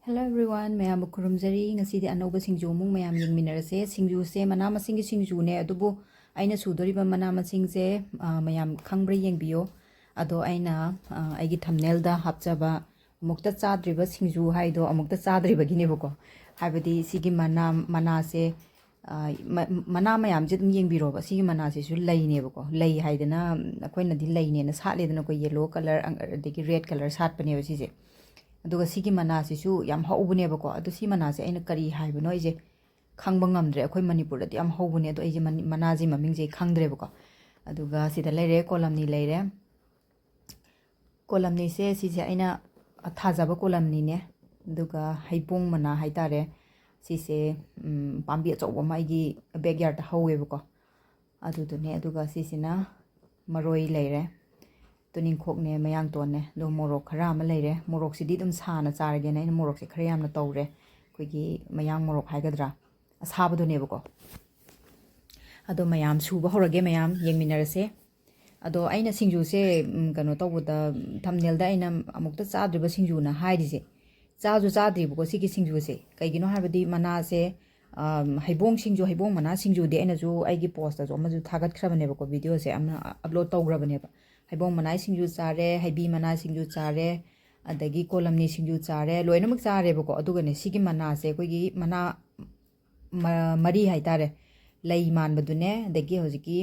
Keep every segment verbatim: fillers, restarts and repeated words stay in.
Hello everyone, ꯃꯌꯥꯝꯕꯨ ꯈꯨꯔꯨꯝꯖꯔꯤ꯫ ꯉꯁꯤꯗꯤ ꯑꯅꯧꯕ ꯁꯤꯡꯖꯨ ꯑꯃꯨꯛ ꯃꯌꯥꯝ ꯌꯦꯡꯃꯤꯟꯅꯔꯁꯦ꯫ ꯁꯤꯡꯖꯨꯁꯦ ꯃꯅꯥ ꯃꯁꯤꯡꯒꯤ ꯁꯤꯡꯖꯨꯅꯦ, ꯑꯗꯨꯕꯨ ꯑꯩꯅ ꯁꯨꯗꯣꯔꯤꯕ ꯃꯅꯥ ꯃꯁꯤꯡꯁꯦ, ꯑ, ꯃꯌꯥꯝ ꯈꯪꯕ꯭ꯔꯥ ꯌꯦꯡꯕꯤꯌꯣ꯫ ꯑꯗꯣ ꯑꯩꯅ, ꯑ, ꯑꯩꯒꯤ ꯊꯝꯅꯦꯜꯗ ꯍꯥꯞꯆꯕ ꯑꯃꯨꯛꯇ ꯆꯥꯗ꯭ꯔꯤꯕ ꯁꯤꯡꯖꯨ ꯍꯥꯏꯗꯣ ꯑꯃꯨꯛꯇ ꯆꯥꯗ꯭ꯔꯤꯕꯒꯤꯅꯦꯕꯀꯣ꯫ ꯍꯥꯏꯕꯗꯤ ꯁꯤꯒꯤ ꯃꯅꯥ, ꯃꯅꯥꯁꯦ, ꯑ, ꯃ-, ꯃꯅꯥ ꯃꯌꯥꯝꯁꯦ ꯑꯗꯨꯝ ꯌꯦꯡꯕꯤꯔꯣꯕ꯫ ꯁꯤꯒꯤ ꯃꯅꯥꯁꯤꯁꯨ ꯂꯩꯅꯦꯕꯀꯣ꯫ ꯂꯩ ꯍꯥꯏꯗꯅ ꯑꯩꯈꯣꯏꯅꯗꯤ ꯂꯩꯅꯦꯅ ꯁꯥꯠꯂꯦꯗꯅꯀꯣ, yellow colour ꯑꯪ-, ꯑꯗꯒꯤ red colour ꯁꯥꯠꯄꯅꯦꯕ ꯁꯤꯁꯦ꯫ ꯑꯗꯨꯒ ꯁꯤꯒꯤ ꯃꯅꯥꯁꯤꯁꯨ ꯌꯥꯝ ꯍꯧꯕꯅꯦꯕꯀꯣ꯫ ꯑꯗꯣ ꯁꯤ ꯃꯅꯥꯁꯦ ꯑꯩꯅ ꯀꯔꯤ ꯍꯥꯏꯕꯅꯣ ꯑꯩꯁꯦ ꯈꯪꯕ ꯉꯝꯗ꯭ꯔꯦ꯫ ꯑꯩꯈꯣꯏ ꯃꯅꯤꯄꯨꯔꯗꯗꯤ ꯌꯥꯝ ꯍꯧꯕꯅꯦ, ꯑꯗꯣ ꯑꯩꯁꯦ ꯃꯅꯤ-, ꯃꯅꯥꯁꯤ ꯃꯃꯤꯡꯁꯦ ꯑꯩ ꯈꯪꯗ꯭ꯔꯦꯕꯀꯣ꯫ ꯑꯗꯨꯒ ꯁꯤꯗ ꯂꯩꯔꯦ, ꯀꯣꯂꯝꯅꯤ ꯂꯩꯔꯦ꯫ ꯀꯣꯂꯝꯅꯤꯁꯦ ꯁꯤꯁꯦ ꯑꯩꯅ ꯊꯥꯖꯕ ꯀꯣꯂꯝꯅꯤꯅꯦ꯫ ꯑꯗꯨꯒ ꯍꯩꯕꯣꯡ ꯃꯅꯥ ꯍꯥꯏꯇꯥꯔꯦ꯫ ꯁꯤꯁꯦ, ꯎꯝ, ꯄꯥꯝꯕꯤ ꯑꯆꯧꯕ ꯑꯃ ꯑꯩꯒꯤ backyardꯇ ꯍꯧꯋꯦꯕꯀꯣ꯫ ꯑꯗꯨꯗꯨꯅꯦ꯫ ꯑꯗꯨꯒ ꯁꯤꯁꯤꯅ ꯃꯔꯣꯏ ꯂꯩꯔꯦ, ꯇꯨꯅꯤꯡꯈꯣꯛꯅꯦ, ꯃꯌꯥꯡꯇꯣꯟꯅꯦ, ꯑꯗꯣ ꯃꯣꯔꯣꯛ ꯈꯔ ꯑꯃ ꯂꯩꯔꯦ꯫ ꯃꯣꯔꯣꯛꯁꯤꯗꯤ ꯑꯗꯨꯝ ꯁꯥꯅ ꯆꯥꯔꯒꯦꯅ ꯑꯩꯅ ꯃꯣꯔꯣꯛꯁꯦ ꯈꯔ ꯌꯥꯝꯅ ꯇꯧꯔꯦ꯫ ꯑꯩꯈꯣꯏꯒꯤ ꯃꯌꯥꯡ ꯃꯣꯔꯣꯛ ꯍꯥꯏꯒꯗ꯭ꯔꯥ, ꯑꯁꯥꯕꯗꯨꯅꯦꯕꯀꯣ꯫ ꯑꯗꯣ ꯃꯌꯥꯝ ꯁꯨꯕ ꯍꯧꯔꯒꯦ, ꯃꯌꯥꯝ ꯌꯦꯡꯃꯤꯟꯅꯔꯁꯦ꯫ ꯑꯗꯣ ꯑꯩꯅ ꯁꯤꯡꯖꯨꯁꯦ, ꯎꯝ, ꯀꯩꯅꯣ ꯇꯧꯕꯗ, thumbnailꯗ ꯑꯩꯅ ꯑꯃꯨꯛꯇ ꯆꯥꯗ꯭ꯔꯤꯕ ꯁꯤꯡꯖꯨꯅ ꯍꯥꯏꯔꯤꯁꯦ, ꯆꯥꯁꯨ ꯆꯥꯗ꯭ꯔꯤꯕꯀꯣ ꯁꯤꯒꯤ ꯁꯤꯡꯖꯨꯁꯦ꯫ ꯀꯩꯒꯤꯅꯣ ꯍꯥꯏꯕꯗꯤ ꯃꯅꯥꯁꯦ, ꯑꯝ, ꯍꯩꯕꯣꯡ ꯁꯤꯡꯖꯨ, ꯍꯩꯕꯣꯡ ꯃꯅꯥ ꯁꯤꯡꯖꯨꯗꯤ ꯑꯩꯅꯁꯨ ꯑꯩꯒꯤ postꯇꯁꯨ ꯑꯃꯁꯨ ꯊꯥꯒꯠꯈ꯭ꯔꯕꯅꯦꯕꯀꯣ, videoꯁꯦ ꯑꯃ upload ꯇꯧꯈ꯭ꯔꯕꯅꯦꯕ꯫ ꯍꯩꯕꯣꯡ ꯃꯅꯥ ꯁꯤꯡꯖꯨ ꯆꯥꯔꯦ, ꯍꯩꯕꯤ ꯃꯅꯥ ꯁꯤꯡꯖꯨ ꯆꯥꯔꯦ, ꯑꯗꯒꯤ ꯀꯣꯂꯝꯅꯤ ꯁꯤꯡꯖꯨ ꯆꯥꯔꯦ, ꯂꯣꯏꯅꯃꯛ ꯆꯥꯔꯦꯕꯀꯣ꯫ ꯑꯗꯨꯒꯅꯦ ꯁꯤꯒꯤ ꯃꯅꯥꯁꯦ, ꯑꯩꯈꯣꯏꯒꯤ ꯃꯅꯥ ꯃ-, ꯃꯔꯤ ꯍꯥꯏꯇꯥꯔꯦ, ꯂꯩ ꯃꯥꯟꯕꯗꯨꯅꯦ, ꯑꯗꯒꯤ ꯍꯧꯖꯤꯛꯀꯤ,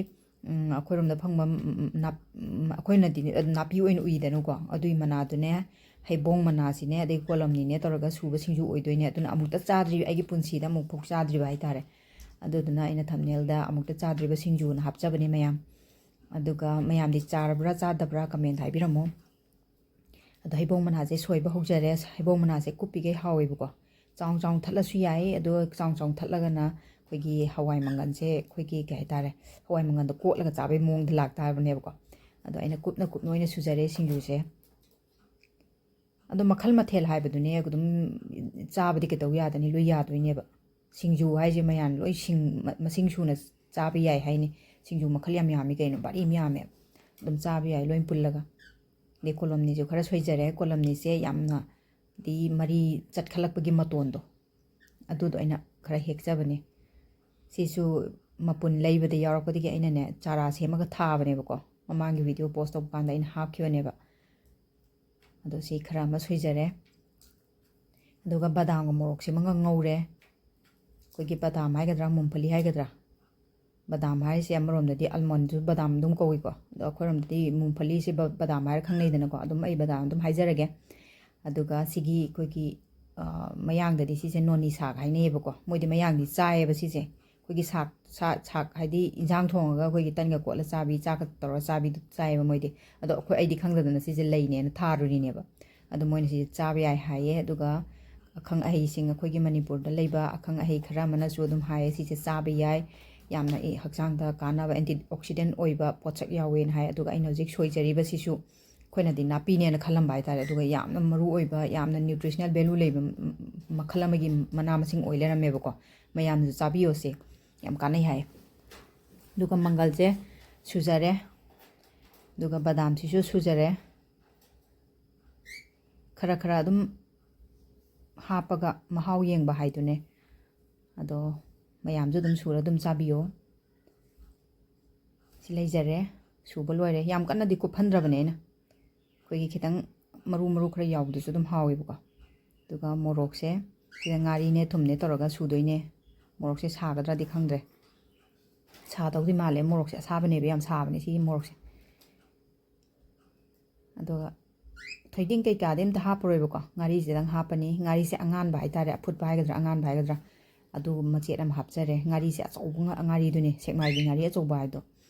ꯎꯝ, ꯑꯩꯈꯣꯏꯔꯣꯝꯗ ꯐꯪꯕ, ꯎꯝ, ꯎꯝ, ꯅꯥꯞ-, ꯎꯝ, ꯑꯩꯈꯣꯏꯅꯗꯤ ꯑꯗꯨꯝ ꯅꯥꯄꯤ ꯑꯣꯏꯅ ꯎꯏꯗꯅꯀꯣ, ꯑꯗꯨꯒꯤ ꯃꯅꯥꯗꯨꯅꯦ, ꯍꯩꯕꯣꯡ ꯃꯅꯥꯁꯤꯅꯦ, ꯑꯗꯒꯤ ꯀꯣꯂꯝꯅꯤꯅꯦ ꯇꯧꯔꯒ ꯁꯨꯕ ꯁꯤꯡꯖꯨ ꯑꯣꯏꯗꯣꯏꯅꯦ꯫ ꯑꯗꯨꯅ ꯑꯃꯨꯛꯇ ꯆꯥꯗ꯭ꯔꯤ, ꯑꯩꯒꯤ ꯄꯨꯟꯁꯤꯗ ꯑꯃꯨꯛꯐꯥꯎ ꯆꯥꯗ꯭ꯔꯤꯕ ꯍꯥꯏꯇꯥꯔꯦ꯫ ꯑꯗꯨꯗꯨꯅ ꯑꯩꯅ thumbnailꯗ ꯑꯃꯨꯛꯇ ꯆꯥꯗ꯭ꯔꯤꯕ ꯁꯤꯡꯖꯨꯅ ꯍꯥꯞꯆꯕꯅꯦ ꯃꯌꯥꯝ꯫ ꯑꯗꯨꯒ ꯃꯌꯥꯝꯗꯤ ꯆꯥꯔꯕ꯭ꯔꯥ ꯆꯥꯗꯕ꯭ꯔꯥ comment ꯍꯥꯏꯕꯤꯔꯝꯃꯣ꯫ ꯑꯗꯣ ꯍꯩꯕꯣꯡ ꯃꯅꯥꯁꯦ ꯁꯣꯏꯕ ꯍꯧꯖꯔꯦ꯫ ꯍꯩꯕꯣꯡ ꯃꯅꯥꯁꯦ ꯀꯨꯞꯄꯤꯈꯩ ꯍꯥꯎꯋꯦꯕꯀꯣ꯫ ꯆꯥꯎ ꯆꯥꯎ ꯊꯠꯂꯁꯨ ꯌꯥꯏ, ꯑꯗꯣ ꯆꯥꯎ ꯆꯥꯎ ꯊꯠꯂꯒꯅ ꯑꯩꯈꯣꯏꯒꯤ ꯍꯋꯥꯏ ꯃꯪꯒꯟꯁꯦ, ꯑꯩꯈꯣꯏꯒꯤ ꯀꯩ ꯍꯥꯏꯇꯥꯔꯦ, ꯍꯋꯥꯏ ꯃꯪꯒꯟꯗꯣ ꯀꯣꯠꯂꯒ ꯆꯥꯕꯒꯤ ꯃꯑꯣꯡꯗ ꯂꯥꯛꯇꯥꯔꯕꯅꯦꯕꯀꯣ꯫ ꯑꯗꯣ ꯑꯩꯅ ꯀꯨꯞꯅ ꯀꯨꯞꯅ ꯑꯣꯏꯅ ꯁꯨꯖꯔꯦ ꯁꯤꯡꯖꯨꯁꯦ꯫ ꯑꯗꯣ ꯃꯈꯜ ꯃꯊꯦꯜ ꯍꯥꯏꯕꯗꯨꯅꯦ, ꯑꯗꯨꯝ ꯆꯥꯕꯗꯤ ꯀꯩꯗꯧ ꯌꯥꯗꯅꯤ, ꯂꯣꯏ ꯌꯥꯗꯣꯏꯅꯦꯕ꯫ ꯁꯤꯡꯖꯨ ꯍꯥꯏꯁꯦ ꯃꯌꯥꯝ ꯂꯣꯏ ꯁꯤꯡ-, ꯃ-, ꯃꯁꯤꯡ ꯁꯨꯅ ꯆꯥꯕ ꯌꯥꯏ ꯍꯥꯏꯅꯤ꯫ ꯁꯤꯡꯖꯨ ꯃꯈꯜ ꯌꯥꯝ ꯌꯥꯝꯃꯤ ꯀꯩꯅꯣ, ꯚꯥꯔꯤ ꯑꯃ ꯌꯥꯝꯃꯦ꯫ ꯑꯗꯨꯝ ꯆꯥꯕ ꯌꯥꯏ ꯂꯣꯏ ꯄꯨꯜꯂꯒ꯫ ꯑꯗꯩ ꯀꯣꯂꯝꯅꯤꯁꯨ ꯈꯔ ꯁꯣꯏꯖꯔꯦ꯫ ꯀꯣꯂꯝꯅꯤꯁꯦ ꯌꯥꯝꯅ ꯗꯤ ꯃꯔꯤ ꯆꯠꯈꯠꯂꯛꯄꯒꯤ ꯃꯇꯣꯟꯗꯣ, ꯑꯗꯨꯗꯣ ꯑꯩꯅ ꯈꯔ ꯍꯦꯛꯆꯕꯅꯦ꯫ ꯁꯤꯁꯨ ꯃꯄꯨꯟ ꯂꯩꯕꯗ ꯌꯥꯎꯔꯛꯄꯗꯒꯤ ꯑꯩꯅꯅꯦ, ꯆꯥꯔꯥ ꯁꯦꯝꯃꯒ ꯊꯥꯕꯅꯦꯕꯀꯣ, ꯃꯃꯥꯡꯒꯤ ꯚꯤꯗꯤꯑꯣ ꯄꯣꯁ ꯇꯧꯕ ꯀꯥꯟꯗ ꯑꯩꯅ ꯍꯥꯞꯈꯤꯕꯅꯦꯕ꯫ ꯑꯗꯣ ꯁꯤ ꯈꯔ ꯑꯃ ꯁꯣꯏꯖꯔꯦ꯫ ꯑꯗꯨꯒ ꯕꯗꯥꯝꯒ ꯃꯣꯔꯣꯛꯁꯤꯃꯒ ꯉꯧꯔꯦ꯫ ꯑꯩꯈꯣꯏꯒꯤ ꯕꯗꯥꯝ ꯍꯥꯏꯒꯗ꯭ꯔꯥ, ꯃꯨꯝꯐꯂꯤ ꯍꯥꯏꯒꯗ꯭ꯔꯥ, ꯕꯗꯥꯝ ꯍꯥꯏꯔꯤꯁꯦ ꯑꯃꯔꯣꯝꯗꯗꯤ ꯑꯜꯃꯣꯟꯁꯨ ꯕꯗꯥꯝ ꯑꯗꯨꯝ ꯀꯧꯏꯀꯣ, ꯑꯗꯣ ꯑꯩꯈꯣꯏꯔꯣꯝꯗꯗꯤ ꯃꯨꯝꯐꯂꯤꯁꯦ ꯕ-, ꯕꯗꯥꯝ ꯍꯥꯏꯔ ꯈꯪꯅꯩꯗꯅꯀꯣ, ꯑꯗꯨꯝ ꯑꯩ ꯕꯗꯥꯝ ꯑꯗꯨꯝ ꯍꯥꯏꯖꯔꯒꯦ꯫ ꯑꯗꯨꯒ ꯁꯤꯒꯤ ꯑꯩꯈꯣꯏꯒꯤ, ꯑ, ꯃꯌꯥꯡꯗꯗꯤ ꯁꯤꯁꯦ ꯅꯣꯅꯤ ꯁꯥꯛ ꯍꯥꯏꯅꯩꯌꯦꯕꯀꯣ, ꯃꯣꯏꯗꯤ ꯃꯌꯥꯡꯗꯤ ꯆꯥꯏꯌꯦꯕ ꯁꯤꯁꯦ꯫ ꯑꯩꯈꯣꯏꯒꯤ ꯁꯥꯛ, ꯁꯥ-, ꯁꯥꯛ ꯍꯥꯏꯗꯤ ꯏꯟꯖꯥꯡ ꯊꯣꯡꯉꯒ ꯑꯩꯈꯣꯏꯒꯤ ꯇꯟꯒ ꯀꯣꯠꯂ ꯆꯥꯕꯤ, ꯆꯥꯛꯀ ꯇꯧꯔ ꯆꯥꯕꯤꯗꯨ ꯆꯥꯏꯌꯦꯕ ꯃꯣꯏꯗꯤ꯫ ꯑꯗꯣ ꯑꯩꯈꯣꯏ, ꯑꯩꯗꯤ ꯈꯪꯗꯗꯅ ꯁꯤꯁꯦ ꯂꯩꯅꯦꯅ ꯊꯥꯔꯨꯔꯤꯅꯦꯕ꯫ ꯑꯗꯣ ꯃꯣꯏꯅ ꯁꯤꯁꯦ ꯆꯥꯕ ꯌꯥꯏ ꯍꯥꯏꯌꯦ꯫ ꯑꯗꯨꯒ ꯑꯈꯪ ꯑꯍꯩꯁꯤꯡ, ꯑꯩꯈꯣꯏꯒꯤ ꯃꯅꯤꯄꯨꯔꯗ ꯂꯩꯕ ꯑꯈꯪ ꯑꯍꯩ ꯈꯔ ꯑꯃꯅꯁꯨ ꯑꯗꯨꯝ ꯍꯥꯏꯌꯦ, ꯁꯤꯁꯦ ꯆꯥꯕ ꯌꯥꯏ, ꯌꯥꯝꯅ ꯏ-, ꯍꯛꯆꯥꯡꯗ ꯀꯥꯟꯅꯕ, antioxidant ꯑꯣꯏꯕ ꯄꯣꯠꯁꯛ ꯌꯥꯎꯋꯦꯅ ꯍꯥꯏ꯫ ꯑꯗꯨꯒ ꯑꯩꯅ ꯍꯧꯖꯤꯛ ꯁꯣꯏꯖꯔꯤꯕꯁꯤꯁꯨ ꯑꯩꯈꯣꯏꯅꯗꯤ ꯅꯥꯄꯤꯅꯦꯅ ꯈꯜꯂꯝꯕ ꯍꯥꯏꯇꯥꯔꯦ, ꯑꯗꯨꯒ ꯌꯥꯝꯅ ꯃꯔꯨ ꯑꯣꯏꯕ, ꯌꯥꯝꯅ nutritional value ꯂꯩꯕ ꯃ-, ꯃꯈꯜ ꯑꯃꯒꯤ ꯃꯅꯥ ꯃꯁꯤꯡ ꯑꯣꯏ ꯂꯩꯔꯝꯃꯦꯕꯀꯣ꯫ ꯃꯌꯥꯝꯁꯨ ꯆꯥꯕꯤꯌꯣ ꯁꯦ, ꯌꯥꯝ ꯀꯥꯟꯅꯩ ꯍꯥꯏ꯫ ꯑꯗꯨꯒ ꯃꯪꯒꯜꯁꯦ ꯁꯨꯖꯔꯦ, ꯑꯗꯨꯒ ꯕꯗꯥꯝꯁꯤꯁꯨ ꯁꯨꯖꯔꯦ꯫ ꯈꯔ ꯈꯔ ꯑꯗꯨꯝ ꯍꯥꯞꯄꯒ ꯃꯍꯥꯎ ꯌꯦꯡꯕ ꯍꯥꯏꯗꯨꯅꯦ꯫ ꯑꯗꯣ ꯃꯌꯥꯝꯁꯨ ꯑꯗꯨꯝ ꯁꯨꯔ ꯑꯗꯨꯝ ꯆꯥꯕꯤꯌꯣ꯫ ꯁꯤ ꯂꯩꯖꯔꯦ, ꯁꯨꯕ ꯂꯣꯏꯔꯦ꯫ ꯌꯥꯝ ꯀꯟꯅꯗꯤ ꯀꯨꯞꯍꯟꯗ꯭ꯔꯕꯅꯦ ꯑꯩꯅ, ꯑꯩꯈꯣꯏꯒꯤ ꯈꯤꯇꯪ ꯃꯔꯨ ꯃꯔꯨ ꯈꯔ ꯌꯥꯎꯕꯗꯨꯁꯨ ꯑꯗꯨꯝ ꯍꯥꯎꯋꯦꯕꯀꯣ꯫ ꯑꯗꯨꯒ ꯃꯣꯔꯣꯛꯁꯦ ꯁꯤꯗ ꯉꯥꯔꯤꯅꯦ ꯊꯨꯝꯅꯦ ꯇꯧꯔꯒ ꯁꯨꯗꯣꯏꯅꯦ꯫ ꯃꯣꯔꯣꯛꯁꯦ ꯁꯥꯒꯗ꯭ꯔꯗꯤ ꯈꯪꯗ꯭ꯔꯦ, ꯁꯥꯗꯧꯗꯤ ꯃꯥꯜꯂꯦ꯫ ꯃꯣꯔꯣꯛꯁꯦ ꯑꯁꯥꯕꯅꯦꯕ, ꯌꯥꯝ ꯁꯥꯕꯅꯦ ꯁꯤꯒꯤ ꯃꯣꯔꯣꯛꯁꯦ꯫ ꯑꯗꯨꯒ ꯊꯣꯏꯗꯤꯡ ꯀꯩꯀꯥꯗꯤ ꯑꯝꯇ ꯍꯥꯞꯄꯔꯣꯏꯕꯀꯣ, ꯉꯥꯔꯤꯁꯤꯗꯪ ꯍꯥꯞꯄꯅꯤ꯫ ꯉꯥꯔꯤꯁꯦ ꯑꯉꯥꯟꯕ ꯍꯥꯏꯇꯥꯔꯦ, ꯑꯐꯨꯠꯄ ꯍꯥꯏꯒꯗ꯭ꯔꯥ, ꯑꯉꯥꯟꯕ ꯍꯥꯏꯒꯗ꯭ꯔꯥ, ꯑꯗꯨ ꯃꯆꯦꯠ ꯑꯃ ꯍꯥꯞꯆꯔꯦ꯫ ꯉꯥꯔꯤꯁꯦ ꯑꯆꯧꯕ ꯉꯥ-, ꯉꯥꯔꯤꯗꯨꯅꯦ, ꯁꯦꯛꯃꯥꯏꯒꯤ ꯉꯥꯔꯤ ꯑꯆꯧꯕ ꯍꯥꯏꯗꯣ,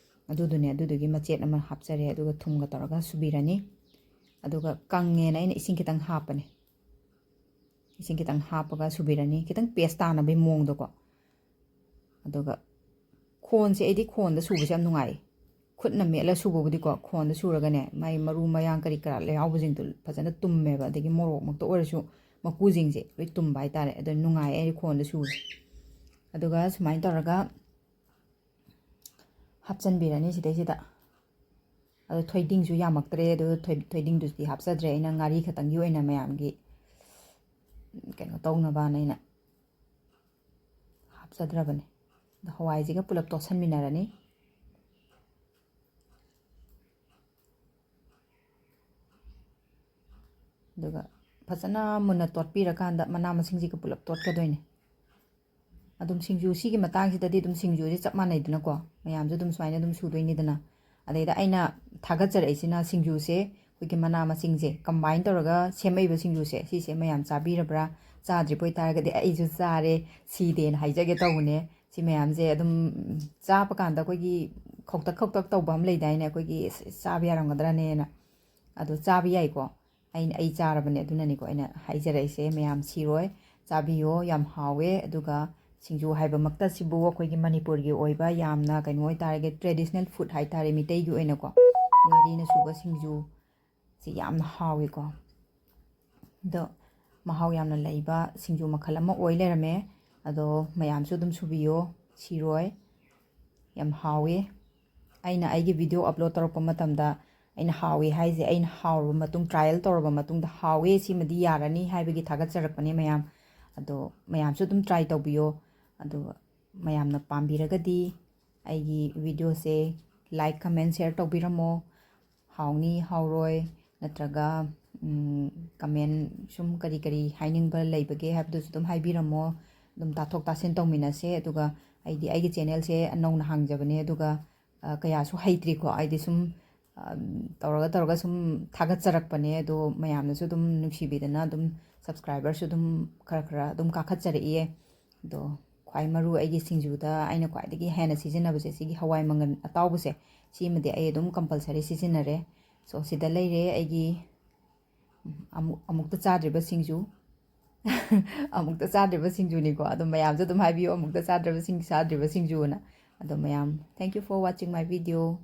ꯑꯗꯨꯗꯨꯅꯦ꯫ ꯑꯗꯨꯗꯨꯒꯤ ꯃꯆꯦꯠ ꯑꯃ ꯍꯥꯞꯆꯔꯦ, ꯑꯗꯨꯒ ꯊꯨꯝꯒ ꯇꯧꯔꯒ ꯁꯨꯕꯤꯔꯅꯤ꯫ ꯑꯗꯨꯒ ꯀꯪꯉꯦꯅ ꯑꯩꯅ ꯏꯁꯤꯡ ꯈꯤꯇꯪ ꯍꯥꯞꯄꯅꯦ꯫ ꯏꯁꯤꯡ ꯈꯤꯇꯪ ꯍꯥꯞꯄꯒ ꯁꯨꯕꯤꯔꯅꯤ, ꯈꯤꯇꯪ paste ꯇꯥꯅꯕꯒꯤ ꯃꯑꯣꯡꯗꯀꯣ꯫ ꯑꯗꯨꯒ ꯈꯣꯟꯁꯦ, ꯑꯩꯗꯤ ꯈꯣꯟꯗ ꯁꯨꯕꯁꯦ ꯌꯥꯝ ꯅꯨꯡꯉꯥꯏ꯫ ꯈꯨꯠꯅ ꯃꯦꯠꯂ ꯁꯨꯕꯕꯨꯗꯤꯀꯣ, ꯈꯣꯟꯗ ꯁꯨꯔꯒꯅꯦ, ꯃꯥꯏ ꯃꯔꯨ ꯃꯔꯥꯡ ꯀꯔꯤ ꯀꯔꯥ ꯂꯩꯍꯥꯎꯕꯁꯤꯡꯗꯣ ꯐꯖꯅ ꯇꯨꯝꯃꯦꯕ, ꯑꯗꯒꯤ ꯃꯣꯔꯣꯛꯃꯛꯇ ꯑꯣꯏꯔꯁꯨ ꯃꯀꯨꯁꯤꯡꯁꯦ ꯂꯣꯏ ꯇꯨꯝꯕ ꯍꯥꯏꯇꯥꯔꯦ꯫ ꯑꯗꯣ ꯅꯨꯡꯉꯥꯏꯌꯦ ꯑꯩ ꯈꯣꯟꯗ ꯁꯨꯕꯁꯦ꯫ ꯑꯗꯨꯒ ꯁꯨꯃꯥꯏꯅ ꯇꯧꯔꯒ ꯍꯥꯞꯆꯤꯟꯕꯤꯔꯅꯤ ꯁꯤꯗꯩꯁꯤꯗ꯫ ꯑꯗꯣ ꯊꯣꯏꯗꯤꯡꯁꯨ ꯌꯥꯝꯃꯛꯇ꯭ꯔꯦ, ꯑꯗꯣ ꯊꯣꯏ-, ꯊꯣꯏꯗꯤꯡꯗꯨꯗꯤ ꯍꯥꯞꯆꯗ꯭ꯔꯦ꯫ ꯑꯩꯅ ꯉꯥꯔꯤ ꯈꯛꯇꯪꯒꯤ ꯑꯣꯏꯅ ꯃꯌꯥꯝꯒꯤ ꯀꯩꯅꯣ ꯇꯧꯅꯕꯅ ꯑꯩꯅ ꯍꯥꯞꯆꯗ꯭ꯔꯕꯅꯤ꯫ ꯑꯗꯣ ꯍꯋꯥꯏꯁꯤꯒ ꯄꯨꯂꯞ ꯇꯣꯠꯁꯟꯃꯤꯟꯅꯔꯅꯤ꯫ ꯑꯗꯨꯒ ꯐꯖꯅ ꯃꯨꯟꯅ ꯇꯣꯠꯄꯤꯔꯀꯥꯟꯗ ꯃꯅꯥ ꯃꯁꯤꯡꯁꯤꯒ ꯄꯨꯂꯞ ꯇꯣꯠꯀꯗꯣꯏꯅꯦ꯫ ꯑꯗꯨꯝ ꯁꯤꯡꯖꯨ ꯁꯤꯒꯤ ꯃꯇꯥꯡꯁꯤꯗꯗꯤ ꯑꯗꯨꯝ ꯁꯤꯡꯖꯨꯁꯦ ꯆꯞ ꯃꯥꯟꯅꯩꯗꯅꯀꯣ, ꯃꯌꯥꯝꯁꯨ ꯑꯗꯨꯝ ꯁꯨꯃꯥꯏꯅ ꯑꯗꯨꯝ ꯁꯨꯗꯣꯏꯅꯤꯗꯅ꯫ ꯑꯗꯩꯗ ꯑꯩꯅ ꯊꯥꯒꯠꯆꯔꯛꯏꯁꯤꯅ ꯁꯤꯡꯖꯨꯁꯦ ꯑꯩꯈꯣꯏꯒꯤ ꯃꯅꯥ ꯃꯁꯤꯡꯁꯦ combine ꯇꯧꯔꯒ ꯁꯦꯝꯃꯛꯏꯕ ꯁꯤꯡꯖꯨꯁꯦ, ꯁꯤꯁꯦ ꯃꯌꯥꯝ ꯆꯥꯕꯤꯔꯕ꯭ꯔꯥ? ꯆꯥꯗ꯭ꯔꯤꯕ ꯑꯣꯏꯇꯥꯔꯒꯗꯤ ꯑꯩꯁꯨ ꯆꯥꯔꯦ, ꯁꯤꯗꯦꯅ ꯍꯥꯏꯖꯒꯦ ꯇꯧꯕꯅꯦ꯫ ꯁꯤ ꯃꯌꯥꯝꯁꯦ ꯑꯗꯨꯝ ꯆꯥꯕ ꯀꯥꯟꯗ ꯑꯩꯈꯣꯏꯒꯤ ꯈꯧꯇꯛ ꯈꯧꯇꯛ ꯇꯧꯕ ꯑꯃ ꯂꯩꯗꯥꯏꯅꯦ, ꯑꯩꯈꯣꯏꯒꯤ "ꯑꯁ, ꯆꯥꯕ ꯌꯥꯔꯝꯒꯗ꯭ꯔꯥꯅꯦꯅ"꯫ ꯑꯗꯣ ꯆꯥꯕ ꯌꯥꯏꯀꯣ꯫ ꯑꯩꯅ, ꯑꯩ ꯆꯥꯔꯕꯅꯦ, ꯑꯗꯨꯅꯅꯤꯀꯣ ꯑꯩꯅ ꯍꯥꯏꯖꯔꯛꯏꯁꯦ꯫ ꯃꯌꯥꯝ ꯁꯤꯔꯣꯏ, ꯆꯥꯕꯤꯌꯣ, ꯌꯥꯝ ꯍꯥꯎꯋꯦ꯫ ꯑꯗꯨꯒ ꯁꯤꯡꯖꯨ ꯍꯥꯏꯕꯃꯛꯇꯁꯤꯕꯨ ꯑꯩꯈꯣꯏꯒꯤ ꯃꯅꯤꯄꯨꯔꯒꯤ ꯑꯣꯏꯕ ꯌꯥꯝꯅ ꯀꯩꯅꯣ ꯑꯣꯏꯇꯥꯔꯒꯗꯤ traditional food ꯍꯥꯏꯇꯥꯔꯦ, ꯃꯤꯇꯩꯒꯤ ꯑꯣꯏꯅꯀꯣ, ꯉꯥꯔꯤꯅ ꯁꯨꯕ ꯁꯤꯡꯖꯨ ꯁꯤ ꯌꯥꯝꯅ ꯍꯥꯎꯋꯤꯀꯣ꯫ ꯑꯗꯣ ꯃꯍꯥꯎ ꯌꯥꯝꯅ ꯂꯩꯕ ꯁꯤꯡꯖꯨ ꯃꯈꯜ ꯑꯃ ꯑꯣꯏ ꯂꯩꯔꯝꯃꯦ꯫ ꯑꯗꯣ ꯃꯌꯥꯝꯁꯨ ꯑꯗꯨꯝ ꯁꯨꯕꯤꯌꯣ, ꯁꯤꯔꯣꯏ꯫ ꯌꯥꯝ ꯍꯥꯎꯋꯤ꯫ ꯑꯩꯅ ꯑꯩꯒꯤ video upload ꯇꯧꯔꯛꯄ ꯃꯇꯝꯗ ꯑꯩꯅ ꯍꯥꯎꯋꯤ ꯍꯥꯏꯁꯦ, ꯑꯩꯅ ꯍꯥꯎꯔꯕ ꯃꯇꯨꯡ, trial ꯇꯧꯔꯕ ꯃꯇꯨꯡꯗ ꯍꯥꯎꯋꯦ, ꯁꯤꯃꯗꯤ ꯌꯥꯔꯅꯤ ꯍꯥꯏꯕꯒꯤ ꯊꯥꯒꯠꯆꯔꯛꯄꯅꯦ ꯃꯌꯥꯝ꯫ ꯑꯗꯣ ꯃꯌꯥꯝꯁꯨ ꯑꯗꯨꯝ try ꯇꯧꯕꯤꯌꯣ꯫ ꯑꯗꯨꯒ ꯃꯌꯥꯝꯅ ꯄꯥꯝꯕꯤꯔꯒꯗꯤ ꯑꯩꯒꯤ videoꯁꯦ like, comment, share ꯇꯧꯕꯤꯔꯝꯃꯣ꯫ ꯍꯥꯎꯅꯤ, ꯍꯥꯎꯔꯣꯏ, ꯅꯠꯇ꯭ꯔꯒ, ꯎꯝ, comment ꯁꯨꯝ ꯀꯔꯤ ꯀꯔꯤ ꯍꯥꯏꯅꯤꯡꯕ ꯂꯩꯕꯒꯦ ꯍꯥꯏꯕꯗꯨꯁꯨ ꯑꯗꯨꯝ ꯍꯥꯏꯕꯤꯔꯝꯃꯣ꯫ ꯑꯗꯨꯝ ꯇꯥꯊꯣꯛ ꯇꯥꯁꯤꯟ ꯇꯧꯃꯤꯟꯅꯁꯦ꯫ ꯑꯗꯨꯒ ꯑꯩꯗꯤ ꯑꯩꯒꯤ channelꯁꯦ ꯅꯧꯅ ꯍꯥꯡꯖꯕꯅꯦ, ꯑꯗꯨꯒ, ꯑ, ꯀꯌꯥꯁꯨ ꯍꯩꯇ꯭ꯔꯤꯀꯣ꯫ ꯑꯩꯗꯤ ꯁꯨꯝ, ꯑ, ꯇꯧꯔꯒ ꯇꯧꯔꯒ ꯁꯨꯝ ꯊꯥꯒꯠꯆꯔꯛꯄꯅꯦ꯫ ꯑꯗꯣ ꯃꯌꯥꯝꯅꯁꯨ ꯑꯗꯨꯝ ꯅꯨꯡꯁꯤꯕꯤꯗꯅ ꯑꯗꯨꯝ subscriberꯁꯨ ꯑꯗꯨꯝ ꯈꯔ ꯈꯔ ꯑꯗꯨꯝ ꯀꯥꯈꯠꯆꯔꯛꯏꯌꯦ꯫ ꯑꯗꯣ ꯈ꯭ꯋꯥꯏ ꯃꯔꯨ ꯑꯩꯒꯤ ꯁꯤꯡꯖꯨꯗ ꯑꯩꯅ ꯈ꯭ꯋꯥꯏꯗꯒꯤ ꯍꯦꯟꯅ ꯁꯤꯖꯤꯟꯅꯕꯁꯦ ꯁꯤꯒꯤ ꯍꯋꯥꯏ ꯃꯪꯒꯟ ꯑꯇꯥꯎꯕꯁꯦ, ꯁꯤꯃꯗꯤ ꯑꯩ ꯑꯗꯨꯝ compulsory ꯁꯤꯖꯤꯟꯅꯔꯦ꯫ So, ꯁꯤꯗ ꯂꯩꯔꯦ ꯑꯩꯒꯤ, ꯎꯝ, ꯑꯃꯨꯛ, ꯑꯃꯨꯛꯇ ꯆꯥꯗ꯭ꯔꯤꯕ ꯁꯤꯡꯖꯨ꯫ ꯑꯃꯨꯛꯇ ꯆꯥꯗ꯭ꯔꯤꯕ ꯁꯤꯡꯖꯨꯅꯤꯀꯣ꯫ ꯑꯗꯣ ꯃꯌꯥꯝꯁꯨ ꯑꯗꯨꯝ ꯍꯥꯏꯕꯤꯌꯨ, "ꯑꯃꯨꯛꯇ ꯆꯥꯗ꯭ꯔꯕ ꯁꯤꯡ-, ꯆꯥꯗ꯭ꯔꯤꯕ ꯁꯤꯡꯖꯨꯅ"꯫ ꯑꯗꯣ ꯃꯌꯥꯝ, thank you for watching my video꯫